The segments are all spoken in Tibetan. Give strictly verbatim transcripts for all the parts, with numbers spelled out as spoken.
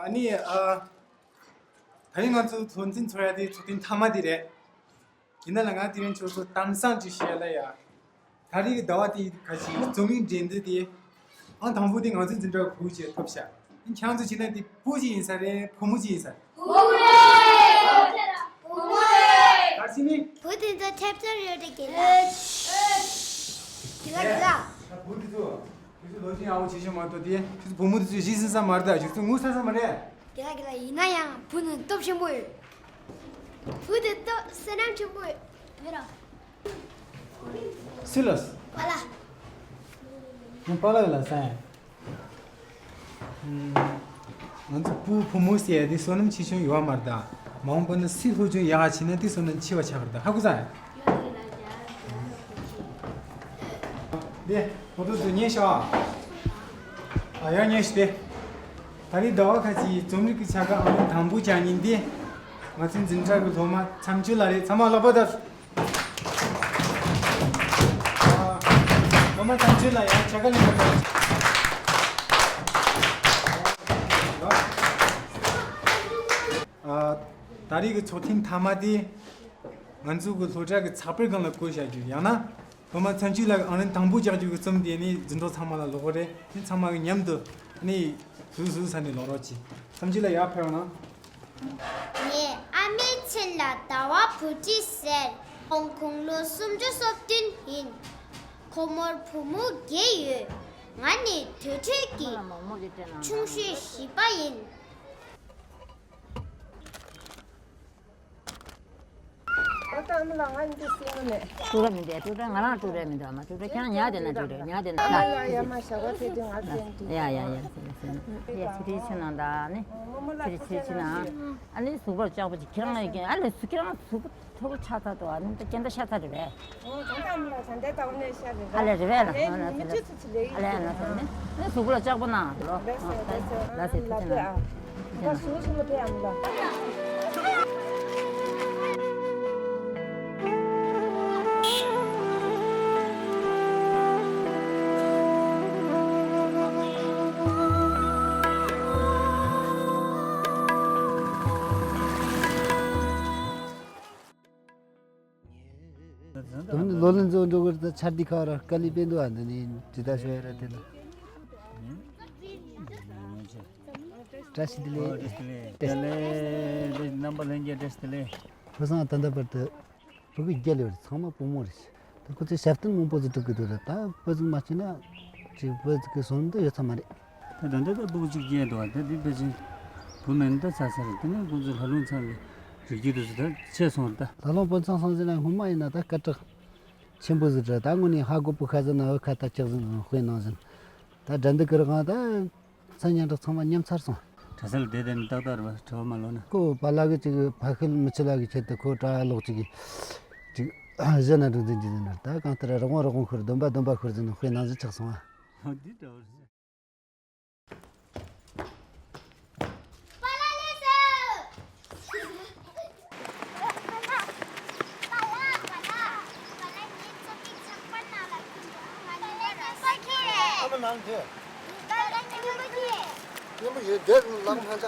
ཨ་ནི་ཨ། ད་རིང་ང་ཚོ་ཚོགས་འཛིན་ཚོགས་ཡ་དེ་ཚོགས་ཐེངས་མཐའ་མ་དེ་རེད། ཡིན་ན་ལ་ང་དེ་རིང་ཁྱོད་ཚོ་གཏམ་བཟང་ཅིག་བཤད་ལ་ཡ། ད་རེས་ཀྱི་ཟླ་བ་དེའི་ཁ་ཅིག་རྩོམ་ཡིག་འགྲན་བསྡུར་དེ། ཨང་དང་པོ་དེ་ང་ཚོའི་འཛིན་གྲྭ་བུ་ཅིག་ཐོབ་ཤག་ཁྱེད་རང་ཚོ་བྱས་ན་དེ་བུ་ཅིག་ཡིན་ས་རེད། བུ་མོ་ཅིག་ཡིན་ས་རེད། བུ་མོ་རེད། བུ་མོ་རེད། ག་རེ་བྱས་ནས། བུ་དེ་ཚོ་ཁྲེབ་ཆོར་ཡོད་རེད་དགེ་ལགས། དགེ་ལགས་དགེ་ལགས། བུ་དེ་ཚོ། ཁྱེད་ཚོ་ལོ་ཆེན་ཡག་པོ་བྱེད་ཤོག་མ་གཏོགས་དེ་ཁྱེད་ཚོ་བུ་མོ་དེ་ཚོས་གཞི་ཟིན་ས་མ་རེད། ད་ཁྱེད་ཚོ་ངུ་ས་ས་མ་རེད། དགེ་ལགས་དགེ་ལགས། ཡིན་ན་ཡང་བུ་ནི་སྟོབས་ཆེན་པོ་ཡོད། བུ་དེ་སྟོབས་བསོད་ནམས་ཆེན་པོ་ཡོད། བུ་རང་། སུ་ལ། པཱ་ལགས། ང་པཱ་ལགས་ལ་ས་ཡ། ང་ཚོ་བུ་བུ་མོ་ཟེར་ཡ་དེ་བསོད་ནམས་ཆེ་ཆུང་ཡོད་མ་རེད། ད་མ་འོངས་པ་ན་སྲིད་ལྷོ་ཆུང་ཡག་བྱས་ན་དེ་བསོད་ནམས་ཆེ་བ་ཆགས་རེད། ད་ཧ་གོ་ས་ཡ། དེ་ཧོ་ཏོ་ཏོ་ཉན་ཤག་ཨ་ཡར་ཉན་ཤི་དེ། ད་རེས་ཟླ་བ་ཁ་ཅིག་རྩོམ་རིག་གི་བྱ་དགའ་ཨང་དང་པོ་རྒྱག་མཁན་དེ། ང་ཚོའི་འཛིན་གྲྭ་གི་སློབ་མ་མཚམས་གཅོད་ལགས་རེད། ཚང་མ་ལག་པ་བརྡབས། ཨ། སློབ་མ་མཚམས་གཅོད་ལགས་ཡང་བྱ་དགའ་ལེན་པར་ཕེབས། ཨ། ད་རེས་ཀྱི་ཚོགས་ཐེངས་མཐའ་མ་དེ། ང་ཚོ་གི་སློབ་གྲྭ་གི་ཚགས་པར་སྒང་ལ་བཀོད་བཞག་རྒྱུ། ཡང་ན། སློབ་མ་མཚམས་གཅོད་ལགས་ཨང་རིམ་དང་པོ་རྒྱག་རྒྱུ་གི་རྩོམ་དེ་ནི་འཛིན་གྲོགས་ཚང་མ་ལ་ལོག་གི་རེད། ནི་ཚང་མ་གི་མཉམ་དུ་ནི་ཟུར་ཟུར་ས་ནས་ལོག་རོགས་གྱིས། མཚམས་གཅོད་ལགས་ཡར་ཕེབས་ཨང་། ངའི་ཨ་མའི་མཚན་ལ་ཟླ་བ་བུ་ཁྲིད་ཟེར། ཁོང་དགུང་ལོ་སུམ་ཅུ་སོ་བདུན་ཡིན། ཁོ་མོར་བུ་མོ་བརྒྱད་ཡོད། ང་ནི་དུར་ཁྲོད་ཀྱི་ཆུང་ཤོས་བཞི་པ་ཡིན། ཨོ་ད་ཨ་མ་ལགས། ང་འདི་སྲིང་མོ་མེད། ཀྲུ་ར་མི་འདུག་ཀྲུ་ར་ང་རང་ཀྲུ་ར་མི་འདུག་ཨ་མ་ཀྲུ་ར་ཁྱེད་རང་ཉལ་བསྡད་ན་ཀྲུ་ར་ཉལ་བསྡད་ན། ཨ་མ་ལགས་ཡ་མ་ཞག་པ་ཕེབས་དུས་ང་ཟེར་དུས། ཡ་ཡ་ཡ་ཟེར་ཟེར། ཡ་ཕྱི་དྲིལ་ཕྱི་ནང་དང་ནི། ཕྱི་དྲིལ་ཕྱི་ཕྱི་ནང་། ཨ་ནི་གཟུགས་པོ་ལྕགས་པོ་ཅིག་ཁྱེད་རང་ལ་ཡ་ཨ་ལས་སུ་ཁྱེད་རང་གཟུགས་པོ་མཐོ་པོ་ཆགས་ཚར་འདུག་ཨ་ནི་ད་སྐྱེ་མདའ་ཤ་ཚ་རེད་པས། ཨོ་ད་ལྟ་ཨ་མ་ལགས་ད་ལྟའི་ལྟ་བ་ནས་ཤ་རེད། ཨ་ལས་རེད་པས་ལ་ང་ན་ཚ་ལས། ཨ་ལས་ན་ཚ་ནི་ནི་གཟུགས་པོ་ལ་ལྕགས་པོ་ན་ལོ། ལགས་སོ་ལགས་སོ། ལགས་སོ་ཐུགས་རྗེ་གནང་། ད་སུ་སུ་ལ་ཕེབས་ཨ་མ་ལགས། དེ་ནི་ལོ་ལོན་ཚོ་འགྲོ་གི་རེད། ད་ཆར་དུས་ཁ་ར་དཀའ་ལས་དཔེ་འདུག་ཨ་འདི་ནི་དྲི་ལྟ་ཞུ་ཡ་ར་དེ་ལ། བཀྲ་ཤིས་བདེ་ལེགས། ཨོ་བཀྲ་ཤིས་བདེ་ལེགས། བདེ་ལེགས། རྣམ་པ་ལྷན་རྒྱས་བཀྲ་ཤིས་བདེ་ལེགས། ཁོ་སང་ད་ལྟ་བར་དུ་བུ་གུ་བརྒྱད་ལས་རེད། ཚང་མ་བུ་མོ་རེད། ད་ཁོ་ཚོས་ཞབས་བརྟན་མང་པོ་ཟིག་སྒྲུབ་གི་འདུག་ར། ད་བུ་ཟིག་མ་སྐྱེས་ན་ཅིག་བུ་ཟིག་གི་བཟོ་འདི་ཡོད་ས་མ་རེད། ད་ད་ལྟ་ད་སྤུ་གུ་གཅིག་སྐྱེས་འདུག་ད་འདི་ཕལ་ཆེར་བུ་མེད་ན་ད་ཚར་ཚར་རེད། དེ་ནས་ཁོང་ཚོ་ལྷ་ལུང་ཚང་གི་རིགས་རྒྱུད་དེ་ཚོ་ད་ཆད་སོང་རེད་ད། ལྷ་ལུང་དཔོན་ཚང་སོང་ཟེར་ན་སྔོན་མ་ཡིན་ན་ད་སྐད་གྲགས་ཆེན་པོ་ཟིག་རེད། ད་དངོས་གནས་ཧ་གོ་བོ་ཁ་ཟེར་ན་འོ་ཁ་ད་ལྕགས་ཟིན་དཔེ་ནང་བཞིན། ད་དགྲ་འདུལ་གི་རང་ད། མཚན་སྙན་གྲགས་ཚང་མ་ཉམས་ཚར་སོང་། གྲྭ་ས་ལ་བསྡད་བསྡད་ནས་ཏག་ཏག་རེད་པ། གྲྭ་པ་མ་ལོག་ན། ཁོ་པཱ་ལགས་ཀྱིས་ཅིག་ཕ་ཤུལ་མི་ཆེ་ལགས་ཀྱི་ཆེད་དུ་ཁོ་གྲྭ་ལོག་ཅིག་གིས་ཅིག་གཞི་ན་འགྲོ་འཛིན་གྱི་ཟིན་ན། ད་གང་ལྟར་རི་བོང་རི་བོང་ཁུར་སྡོམ་པ་སྡོམ་པ་ཁུར་ཟིན་ན་དཔེ་ནང་བཞིན་ཆགས་སོང་ཨ། འདི་འདྲ་བ་རེད། ཨ་མ་ནང་དུ། སྙན་པོ་ཡོད་དེ་ལམ་ཁ་ཆག་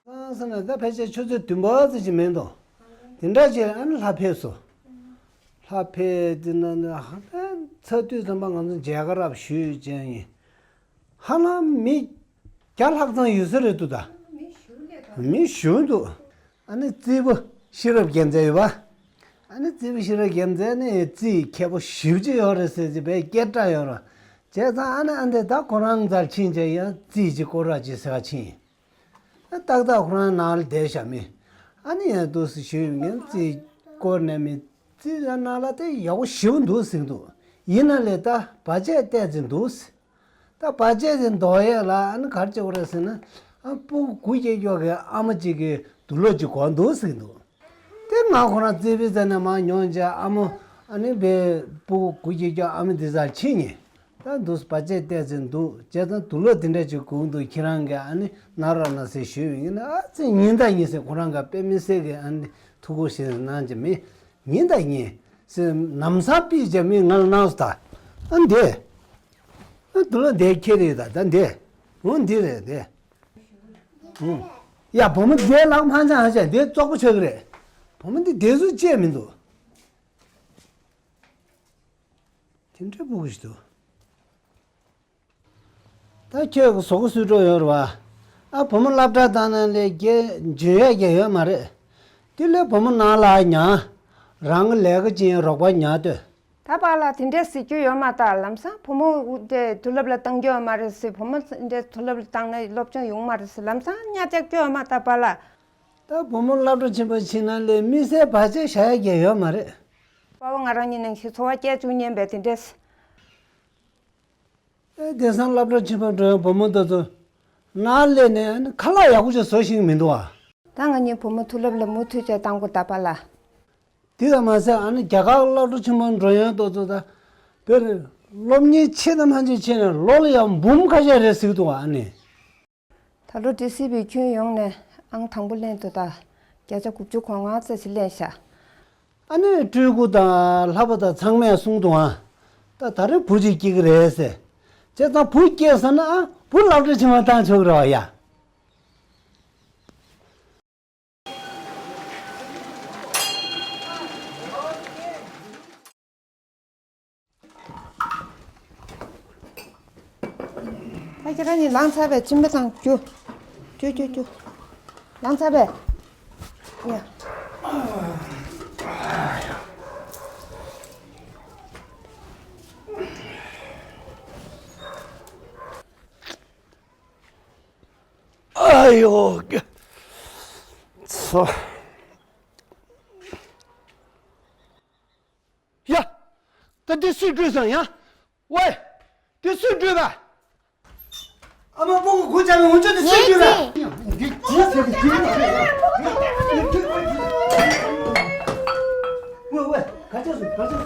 ཨོ། སང་སང་ནས་ད་ཕལ་ཆེར་ཆུ་ཚོད་བདུན་པ་ཙམ་ཅིག་མིན་འདུག་དེ་འདྲ་བྱས་ཨ་ནི་ལྷ་ཕེབས་སོང་། ལྷ་ཕེབས་དེ་ན་ནི་ཧ་ལམ་ཚ་དུས་ཙམ་པ་ང་ཚོ་མཇལ་ཁ་རབ་ཞུས་ཅན་ཡིན། ཧ་ལམ་མི་བརྒྱ་ལྷག་ཙམ་ཡོད་ས་རེད་འདུག་ད། མི་ཞུ་འདུག་ཨ་ནི་རྩིས་པོ་ཤེས་རབ་རྒྱལ་མཚན་ཡོད་པ། ཨ་ནི་རྩིས་པོ་ཤེས་རབ་རྒྱལ་མཚན་ནི་རྩིས་མཁས་པོ་ཞེ་པོ་ཅིག་ཡོད་རེད་ཟེར་གྱི་བས་སྐད་གྲགས་ཡོད་རེད། བྱས་ཙང་ཨ་ནི་ཨ་འདི་ད་ཁོ་རང་རྩར་ཕྱིན་བྱས་ཡང་རྩིས་ཀྱི་སྐོར་ར་ཅིག་ཟེར་ག་ཕྱིན། ཏག་ཏག་ཁོ་རང་ནང་ལ་བསྡད་བཞག་མི། ཨ་ནི་ཡང་འདུག་སེ་ཞུས་ཡོང་ངས་རྩིས་སྐོར་ནས་མི་རྩིས་ལ་ནང་ལ་དེ་ཡག་པོ་ཞེ་པོ་འདུག་ཟེར་འདུག་ཡིན་ན་ལས་ད་བར་ཆད་བལྟས་ཚེ་འདུག་ཟེར། ད་བར་ཆད་དེ་འདོར་ཡས་ལ་ཨ་ནི་ག་རེ་བྱེད་དགོས་རེད་ཟེར་ན། ཨ་སྤུ་གུ་དགུ་བརྒྱད་ཀྱོག་གི་ཨ་མ་གཅིག་གི་དུག་ལོག་ཅིག་དགོས་འདུག་ཟེར་འདུག་དེ་ང་ཁོ་རང་རྩིས་པའི་རྩ་ནས་མར་མྱོང་བྱས་ཨ་མ་ཨ་ནི་བའི་སྤུ་གུ་དགུ་བརྒྱད་ཀྱོག་ཨ་མ་འདི་ཚར་ཕྱིན་ནས། ད་འདུག་བར་ཆད་བལྟས་ཚེ་འདུག་བྱས་ཙང་དུག་ལོག་འདི་འདྲ་ཅིག་དགོས་འདུག་ཁྱེད་རང་གིས་ཨ་ནི་གནང་རོགས་གནང་ཟེར་ཞུས་པ་ཡིན་ན། ཨ་ཙི་ཉིན་ད་ཉིན་ཟེར་ཁོ་རང་ག་དཔེ་མི་སྲིད་གི་ཨ་ནི་ཐུགས་ཁུར་ཞིག་གནང་གི་མི་ཉིན་ད་ཉིན་ཟེར་ལམ་སང་པིས་བྱས་མི་ང་ལ་གནང་སོང་ད། ཨ་འདི་ཨ་དུག་ལོག་འདི་ཁྱེར་ཡོད་ད། ད་འདི་ འོ་འདི་རེད་དེ། ཨུ། ཡ་བུ་མོ་དེ་ལག་མ་འཆང་ཧ་ཅང་དེ་བཙོག་པོ་ཆགས་ཀྱི་རེད། བུ་མོ་འདི་དེ་ཚོ་བཅད་མི་འདུག་དེ་འདྲ་སྤུ་གུ་ཞིག་འདུག་ད་ཁྱོད་ཀྱི་ཟོག་གོ་སུས་འགྲོ་ཡོད་རེད་བ། ཨ་བུ་མོ་སློབ་གྲྭ་བཏང་ན་ལས་རྒྱལ་འཇོན་ཡག་རྒྱལ་ཡོད་མ་རེད། དེ་ལས་བུ་མོ་ནང་ལ་ཉར། རང་གི་ལས་ཀ་ཅིག་རོགས་པ་ཉར་ལྟོས། ད་པཱ་ལགས་དེ་འདྲས་ཟེར་རྒྱུ་ཡོད་མ་ད། ལམ་སང་བུ་མོ་དེ་མཐོ་སློབ་ལ་བཏང་རྒྱུ་ཡོད་མ་རེད་ཟེར། བུ་མོ་འདྲས་མཐོ་སློབ་ལ་བཏང་ན་སློབ་སྦྱོང་ཡོང་མ་རེད་ཟེར། ལམ་སང་གཉའ་བཅག་རྒྱུ་ཡོད་མ་ད་པཱ་ལགས། ད་བུ་མོ་སློབ་གྲྭ་ཆེན་པོ་ཕྱིན་ན་ལས་དམིགས་བསལ་བར་ཆད་བཞག་ཡག་ཡོད་མ་རེད། པཱ་ཕ་ང་རང་གཉིས་ནང་བཞིན་འཚོ་བ་སྐྱེལ་བཅུག་མཁན་པས་དེ་འདྲས། ཨེ་དེང་སང་སློབ་གྲྭ་ཆེན་པོ་འགྲོ་ཡག་བུ་མོ་དེ་ཚོ་ནང་སླེབས་ནས་ཁ་ལག་ཡག་པོ་ཅིག་བཟོ་ཤེས་ཀྱི་མི་འདུག་ཨ། ད་ང་གཉིས་བུ་མོ་མཐོ་སློབ་ལ་མུ་མཐུད་བྱས་བཏང་དགོས་ད་པཱ་ལགས། དེ་ཙམ་མ་ཟད་ཨ་ནི་རྒྱ་གར་སློབ་གྲྭ་ཆེན་པོ་འགྲོ་ཡོང་དུས་ཚོད་ད་བོད་རིགས་སློབ་གཉེར་ཆེ་དང་མ་ཆེ་ཆེ་ནས་ལོ་ལ་ཡང་འབུམ་ཁ་ཤས་རེད་ཟེར་གྱི་འདུག་ཨ་ནི། ད་ལོ་འབྲི་སྲིད་པའི་ཁྱོན་ཡོངས་ནས་ཨང་དང་པོ་ལེན་འདུག་ད་བརྒྱ་ཆ་དགུ་བཅུ་གོ་ལྔ་ཙམ་ཞིག་ལེན་ཤག་ཨ་ནི་སྤྲུལ་སྐུ་དང་ལྷ་པ་དང་ཚང་མས་གསུངས་འདུག་ཨ། ད་ད་རེས་བུ་གཅིག་སྐྱེ་གི་རེད་ཟེར། བྱས་ཙང་བུ་སྐྱེས་ཟེར་ན་ཨ་བུ་སློབ་གྲྭ་ཆེན་པོ་བཏང་ཆོག་གི་རེད་བ་ཡ། ད་ཁྱེད་རང་གཉིས་ལངས་ཚར་བས་ཕྱིན་པ་དང་རྒྱུ། རྒྱུ་རྒྱུ་རྒྱུ། ལངས་ཚར་བས། ཡ། ཨ་ཡོ། ཚོ། ཡ། ད་འདི་སུས་བཀྲུས་སོང་ཡ། ཝེ། འདི་སུས་བཀྲུས་པ། ཨ་མ་སྤུ་གུ་གུ་བྱ་བའི་འུ་ཅོ་འདི་སུས་བཀྲུས་པ། འདི་འདི་ཟེར་གི་འདི་ཟེར་གི། ཝེ་ཝེ། ག་ཅག་སུ་ག་ཅག་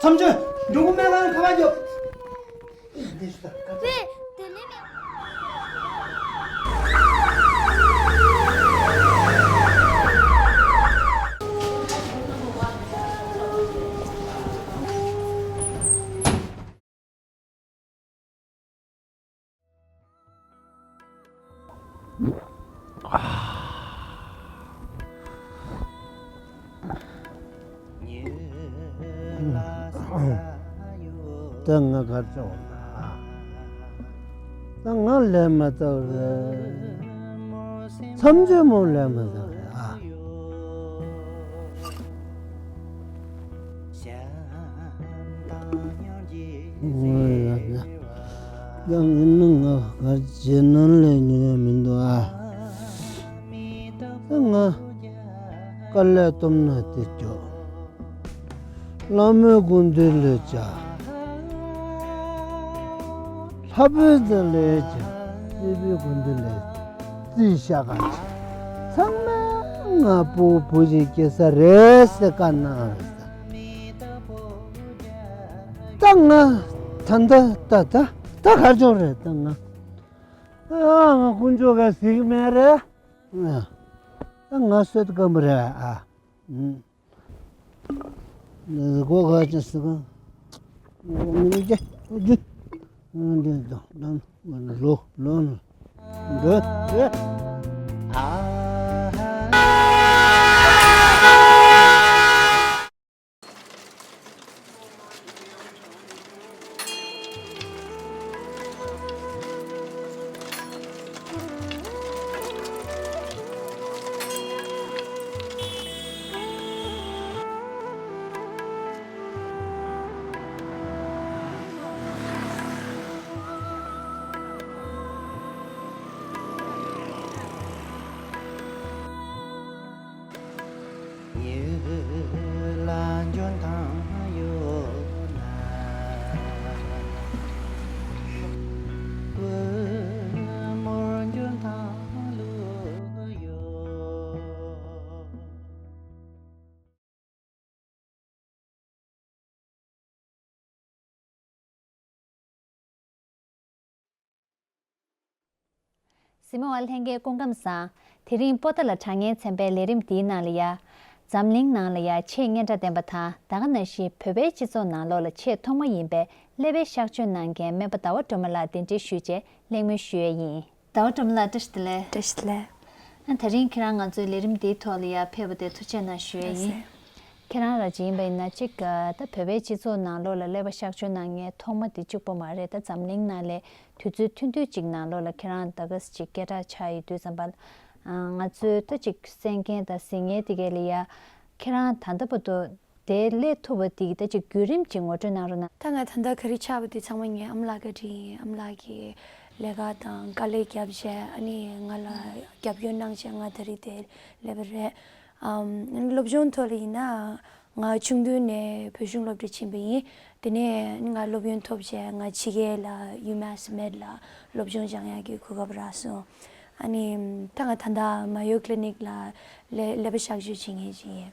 སུ། མཚམས་སྦྱོར། འབྲུ་གུ་སྨན་ཁང་ཁ་པར་རྒྱོབ། འདི་སུ་ད་ག་ཅག་སུ། ད་ང་གར་ཆོག་ན། ད་ང་ལས་མ་ཐག་རེད། མཚམས་སྦྱོར་མོ་ལས་མ་ཐག་རེད་ཨ། ཡང་ཡིན་ན་ང་གར་བྱེད་ན་ལས་ཉོ་ཡ་མི་འདུག་ཨ། ད་ང་དཀའ་ལས་སྟོབས་ན་དེ་སྐྱོ། བླ་མའི་སྐུ་མདུན་ལས་བྱ། ལྷ་བུའི་མདུན་ལས་བྱ། སྲིད་པའི་སྐུ་མདུན་ལས་བྱ། རྩིས་བཞག་ག་བྱ། ཚང་མས་ང་སྤུ་གུ་བུ་ཞིག་སྐྱེ་ས་རེད་ཟེར་བཀའ་གནང་རེད་ཟེར། ད་ང་ད་ད་ད་ད་ད་གར་ཆོག་རེད་ད་ང་། ཨ་ང་དཀོན་མཆོག་ག་གཟིགས་མེད་རེད། ཨ་ད་ང་གསོད་དཀའ་མོ་རེད་ཨ། ཨུམ། སྒོ་ག་ཅི་ཟེར་ག་མི་འདུག་ཀྱེ། འདི་འདི་འདི་ལོ་ལོ་ལོ་འདི་འདི། གཟིགས་མོ་བ་ལྷན་རྒྱས་སྐུ་ཁམས་བཟང་། དེ་རིང་པོ་ཏཱ་ལ་དྲ་བརྙན་ཚན་པའི་ལས་རིམ་འདིའི་ནང་ལ་ཡ། འཛམ་གླིང་ནང་ལ་ཡང་ཆེས་སྙན་གྲགས་ལྡན་པ་དང་། ད་ག་ནང་བཞིན་བོད་པའི་སྤྱི་ཚོགས་ནང་ལོགས་ལ་ཆེས་ཐོག་མ་ཡིན་པའི་ཀླད་པའི་གཤག་བཅོས་གནང་མཁན་སྨན་པ་ཟླ་བ་སྒྲོལ་མ་ལགས་གདན་འདྲེན་ཞུས་བྱས་གླེང་མོལ་ཞུ་ཡས་ཡིན། ཟླ་བ་སྒྲོལ་མ་ལགས་བཀྲ་ཤིས་བདེ་ལེགས། བཀྲ་ཤིས་བདེ་ལེགས། ཨ། དེ་རིང་ཁྱེད་རང་ང་ཚོའི་ལས་རིམ་འདིའི་ཐོག་ལ་ཡར་ཕེབས་པ་དེ་ཐུགས་རྗེ་གནང་ཞུ་ཡས་ཡིན། ལགས་སེ། ཁྱེད་རང་རང་ཅིག་ཡིན་པ་ཡིན་ན་གཅིག་ད་བོད་པའི་སྤྱི་ཚོགས་ནང་ལོགས་ལ་ཀླད་པ་གཤག་བཅོས་གནང་མཁན་ཐོག་མ་དེ་གཅིག་པོ་མ་རེད། ད་འཛམ་གླིང་ནང་ལ་དུས་ཚོད་ཐུང་ཐུང་ཅིག་ནང་ལོགས་ལ་ཁྱེད་རང་ད་ག་ས་ཅིག་སྐད་གྲགས་ཆགས་ཡོད་དུས་ཙམ་པ། ཨ། ང་ཚོའི་ད་ཅིག་གསན་མཁན་དང་གཟིགས་མཁན་དེ་གས་ལ་ཡ། ཁྱེད་རང་ད་ལྟ་བར་དུ་དེ་སླེབས་ཐུབ་པ་དེ་གི་ད་ཅིག་བརྒྱུད་རིམ་ཅིག་ངོ་སྤྲོད་གནང་རོགས་གནང་། ད་ང་ད་ལྟ་ག་རེ་ཆགས་པ་དེ་ཚང་མ་ངའི་ཨ་མ་ལགས་བཀའ་དྲིན་ཡིན། ཨ་མ་ལགས་ཀྱིས་ལས་ཀ་དང་དཀའ་ལས་བརྒྱབ་བྱས། ཨ་ནི་ང་ལ་རྒྱབ་སྐྱོར་གནང་བྱས་ང་ད་རེས་དེ་སླེབས་པ་རེད། ཨམ། སློབ་སྦྱོང་ཐོག་ལ་ཡིན་ན། ང་ཆུང་དུས་ནས་བོད་གཞུང་སློབ་གྲྭ་ཕྱིན་པ་ཡིན། དེ་ནས་ང་སློབ་ཡོན་ཐོབ་རྗེས་ང་ཕྱི་རྒྱལ་ལ་UMass Med ལ་སློབ་སྦྱོང་སྦྱང་ཡག་གི་གོ་སྐབས་རག་སོང་། ཨ་ནི་ད་ང་ད་ལྟ་Mayo Clinic ལ་ཀླད་ཀླད་པ་གཤག་བཅོས་བྱེད་མཁན་ཞིག་ཡིན།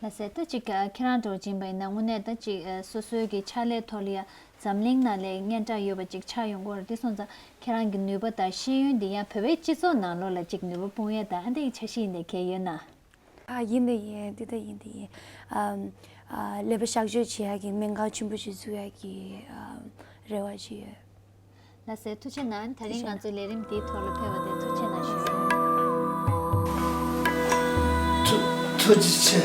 ལགས་སེ། ད་ཅིག་ཁྱེད་རང་འདྲ་བོ་ཡིན་པ་ཡིན་ན་དངོས་གནས་ད་ཅིག་སོ་སོའི་གི་ཕྱག་ལས་ཐོག་ལ་ཡ་འཛམ་གླིང་ནང་ལ་སྙན་གྲགས་ཡོད་པ་ཅིག་ཆགས་ཡོང་གི་ཡོད་རེད། དེ་སོང་ཙང་ཁྱེད་རང་གི་ནུས་པ་དང་ཤེས་ཡོན་འདི་ཡང་བོད་པའི་སྤྱི་ཚོགས་ནང་ལོགས་ལ་ཅིག་ནུས་པ་སྤུངས་ཡས་དང་ཨ་འདི་ཡི་འཆར་གཞི་ཡིན་ནའི་གལ་ཡོད་ན། ཨ། ཡིན་དེ་ཡིན། དེ་ད་ཡིན་དེ་ཡིན། ཨམ། ཨ། ཀླད་པ་གཤག་བཅོས་བྱེད་ཡག་གི་སྨན་ཁང་ཆེན་པོ་ཞིག་བཙུགས་ཡག་གི། ཨམ། རེ་བ་ཞིག་ཡོད། ལགས་སེ། ཐུགས་རྗེ་གནང་། དེ་རིང་ང་ཚོའི་ལས་རིམ་འདིའི་ཐོག་ལ་ཕེབས་པ་དེ་ཐུགས་རྗེ་གནང་ཞུ། ཐུགས་རྗེ་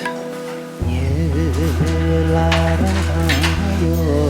ཆེ།